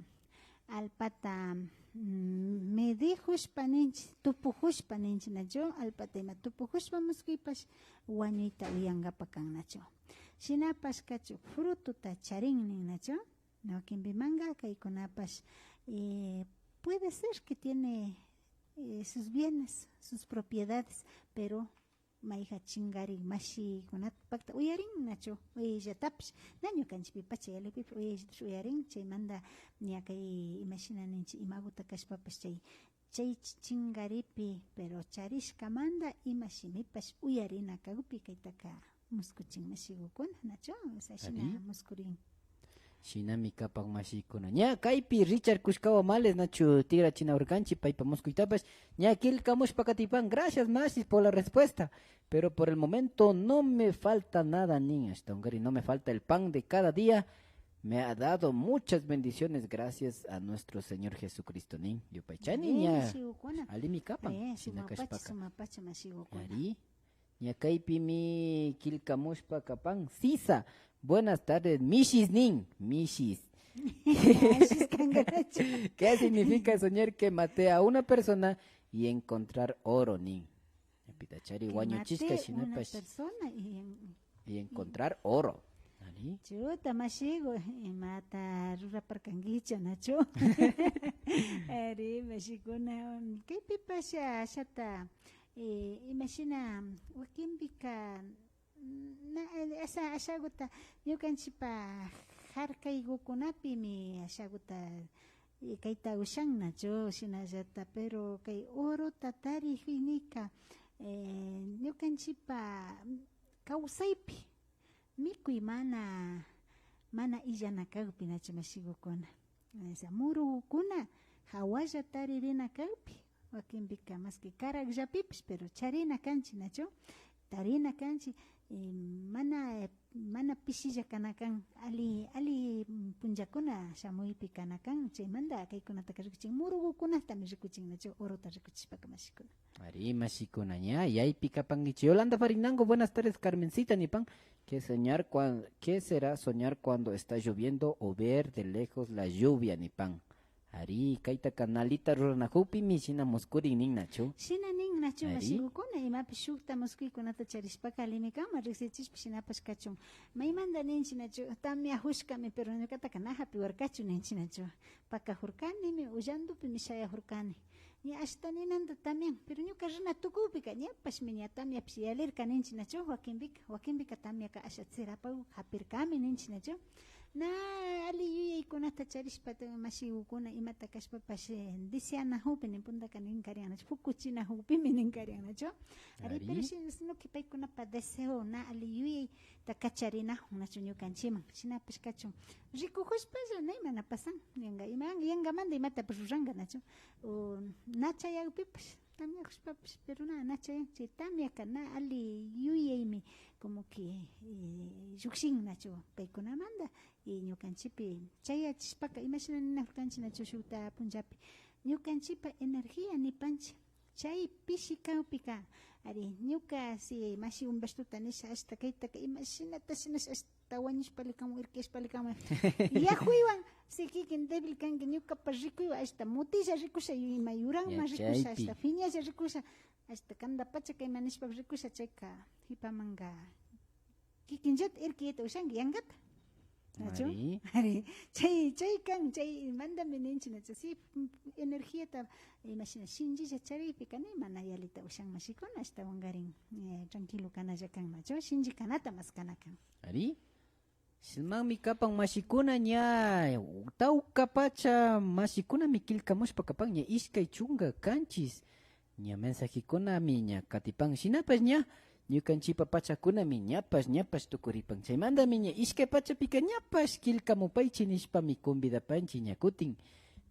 Allpata, mm, midijushpa ninchi, tupujushpa ninchi, nachu? Allpata ima tupujushpa muskuypash wañuyta uyankapa kan, nachu? Shinapash kachun frutota charin nin, nachu? Wakinpimanka kaykunapash, eh, puede ser que tiene, eh, sus bienes, sus propiedades, pero mayjan chinkarik mashikunapakta uyarin, nachu? Uyayllatapash, na ñukanchikpipacha yallikpipash uyayllatapash uyarin, chaymanta ña kay imashina ninchik, imakuta kashpapash chay, chay ch-, chinkaripi, pero charishkamanta ima shimipash uyarina kakpi kaytaka muskuchin mashikukuna, nachu? O sea, shina muskurin. Shinami kapan mashikuna. Ña kaypi Richard Kushkawa Males nachu tikrachinakurkanchik paypa muskuytapash. Ña killkamushpa katipan. Gracias mashis por la respuesta. Pero por el momento no me falta nada nin. Ashtawankarin no me falta el pan de cada día. Me ha dado muchas bendiciones gracias a nuestro Señor Jesucristo nin. Yupaychani ña. Mashikukuna. Allimi kapan. Shina kashpaka. Sumakpacha, sumakpacha mashikukuna. Ari. Ña kaypimi killkamushpa kapan. Sisa, buenas tardes, mishis nin, mishis. Mishis kankanachu. ¿Qué significa soñar que maté a una persona y encontrar oro nin? Ñapitachari wañuchishka shinapash. Que maté una persona y en-, y encontrar oro. Ari. Chuta mashiku, imata ruraparkankicha, nachu? Ari, mashikuna, kaypipash ashata, eh, imashina wakinpika, na, eh, asha, ashakuta ñukanchikpa jarkaykukunapimi ashakuta, eh, kayta ushan nachu, shinallata, pero kay orota tarijuynika, Eh, ñukanchipa kawsaypi mikuy mana, mana illana kakpi nachu mashigukuna. O sea, murugukuna hawalla taririna kakpi, wakinpika maski karakllapipish, pero charina kanchi nachu, tarina kanchi, y mana, mana pishilla kana kan, ali, ali punllakuna shamuypi kana kan, chaymanta kaykunataka rikuchin, murugukunatami rikuchin nachu, orota rikuchishpaka mashikuna. Ari, mashikuna ña, yaypi kapankichi. Yolanda Farinango, buenas tardes, Carmencita, nipan. ¿Qué soñar cuan-, qué será soñar cuando está lloviendo o ver de lejos la lluvia, nipan? Ari, kaytaka nalita ruranakukpimi shina muskurin nin nachu. Shina nin nachu, ari, mashigukuna, imapish shukta muskuykunata charishpaka alimi kanman, riksichishpa shinapash kachun. Maymanta ninchi nachu, tamiajushkami, pero ñukataka na japiwarkachu ninchi nachu. Pakajurkanimi, ullantupimi shayajurkani. Ña ashta ninanta tamian, pero ñuka rina tukukpika ñapashmi ña tamiapish yalirka ninchi nachu, wakinpika, wakinpika tamiaka asha tsirapagu japirkami ninchi nachu. Na ali yuyaykunata charishpa, mashigukuna imata kashpapash, eh, deseanajukpi nin puntaka ninkarian nachu, pukuchinajukpimi ninkarian nachu. Ari, ari, pero shi-, sino que paykunapa deseo na ali yuyayta kacharinajun nachu ñukanchiman. Shinapash kachun. Rikujushpalla na imana pasan. Yanga, ima, yangamanta imatapash ruranga nachu. O na chayakpipash, tamiajushpapash, pero na, na chayan. Chay tamiaka na ali yuyaymi, como que, eh, llukshin nachu paykunamanta. Y ñukanchipi chayachishpaka, imashina ninajurkanchi nachu shukta punllapi. Ñukanchipa energía nipanchi. Chay pishi kakpika, ari, ñuka si mashi Humbertota nisha, ashta kaytaka imashinata shinash ashta wañushpali kanman, irkiyashpali kanman. Yajuywan, si kikin débil kanki, ñukapa rikuywan, ashta mutilla rikusha, ima yuranman rikusha, chaypi, ashta piñalla rikusha, ashta kandapacha kayman nishpa rikusha, chayka jipamanka kikinllata irkiyta ushanki, yangata. Nachu? Ari. Ari. Chay, chay kan, chaymantami ninchi nachu. Si, mm, energiata, imashina, shinchilla charikpika ni mana yalita ushan mashikuna, ashtawankarin, eh, tranquilo kanalla kan nachu, shinchi kanata maskana kan. Ari. Shinami kapan mashikuna ña, tawka pacha mashikunami killkamushpa kapan, ña ishkay chunka kanchis. Ña mensajekunami ña katipan. Shinapash ña ñukanchipa pachakunami ñapash, ñapash tukuripan. Chaymantami ña ishkay pachapika ñapash killkamupaychi nishpami convidapanchi ña kutin.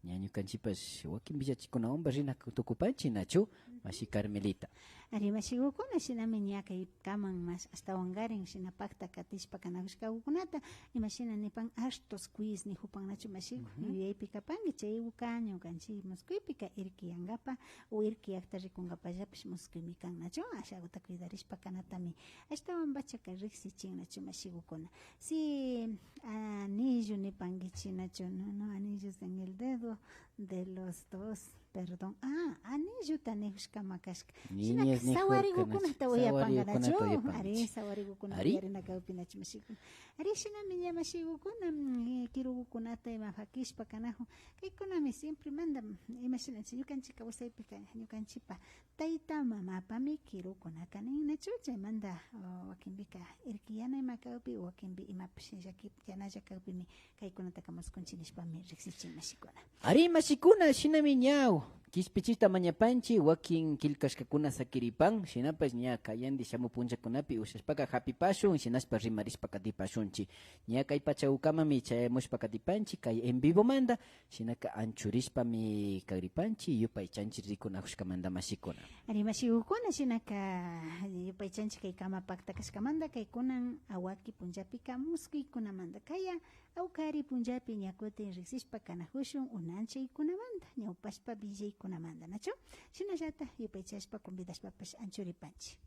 Ña ñukanchipash wakin villachikunawanpash rina tukupanchi, nachu, mashi Carmelita? Ari, mashigukuna, shinami ña kaykaman mash ashtawankarin shina pakta katishpa kanajushkagukunata, imashina nipan, hartos quiz nijupan, nachu, mashigu? Ujú. Yuyaypi kapanki, chayguka ñukanchi muskuypika irkiyangapa o irkiyakta rikungapallapish muskuymi kan, nachu? Ashaguta cuidarishpa kanatami ashtawanpachaka riksichin, nachu, mashigukuna? Si anillo nipankichi, nachu? No, no, anillos en el dedo de los dos, perdón. Ah, anillota nijushkama kashka. Shinaka sawarigukunata uyapanga, nachu? Ari, sawarigukunata uyarina kakpi, nachu, mashigukuna? Ari, shinami ña mashigukuna, mm, eh, kirugukunata ima pakishpa kanajun. Kaykunami siempre manda, mm, imashinachi, ñukanchi kawsaypika, ñukanchipa tayta mamapami kirukunaka nin, nachu? Chaymanta, oh, wakinpika irkiyana ima kakpi, wakinpi imapish llaki-, yanalla kakpimi kaykunataka muskunchi nishpami riksichin, mashikuna. Ari, mashikuna, shinami ña kishpichita mañapanchi, wakin killkashkakuna sakiripan, shinapash ña kayandi shamu punllakunapi ushashpaka japipashun, shinashpa rimarishpa katipashunchi. Ña kay pachagukamami chayamushpa katipanchi, kay en vivomanta, shinaka anchurishpami kagripanchi, yupaychanchi rikunajushkamanta, mashikuna. Ari, mashigukuna, shinaka yupaychanchi kay kama pakta kashkamanta, kay kunan awaki punllapika muskuykunamanta. Kaya awkari punllapi ña kutin riksishpa kanajushun unanchaykunamanta, ñawpashpa villaykunamanta, nachu? Shinallata yupaychashpa, convidashpapash anchuripanchi.